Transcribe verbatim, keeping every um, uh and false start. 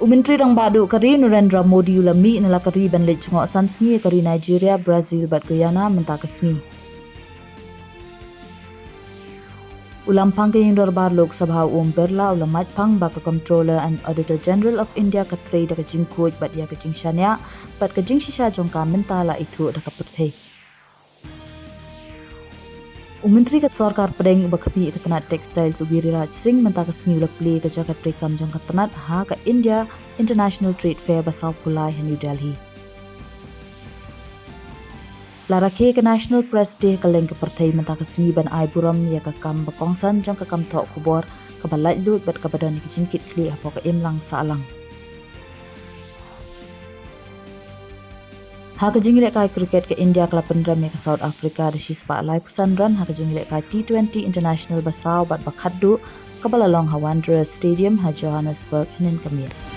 U Myntri Rangbah Duh ka ri Narendra Modi u la mih na la ka ri ban leit jngoh san sngi ïa ka ri Nigeria, Brazil bad Guyana mynta ka sngi. U Lamphang ka Ïing Dorbar Lok Sabha u Om Birla u la mad phang ba ka Comptroller and Auditor General of India ka trei da ka jingkhuid bad ïa ka jingshaniah bad ka jingshisha jong ka mynta la ithuh da ka pyrthei. U Myntri ka Sorkar Pdeng uba khmih ïa ka tnat Textiles u Giriraj Singh mynta ka sngi u la plie ka jaka treikam jong ka tnat ha ka India International Trade Fair ba saw phew lai ha New Delhi. La rakhe ka National Press Day ha kylleng ka pyrthei mynta ka sngi ban ai burom ïa ka kam ba kongsan jong ka kam thoh khubor kaba laitluid bad kaba don ïa ka jingkitkhlieh hapoh ka imlang sahlang. Ha ka jingïalehkai cricket ka India ka la pynrem ïa ka South Africa da shispah laiphew san run ha ka jingïalehkai T twenty International ba saw bad ba khatduh kaba la long ha Wanderers Stadium ha Johannesburg hynnin ka miet.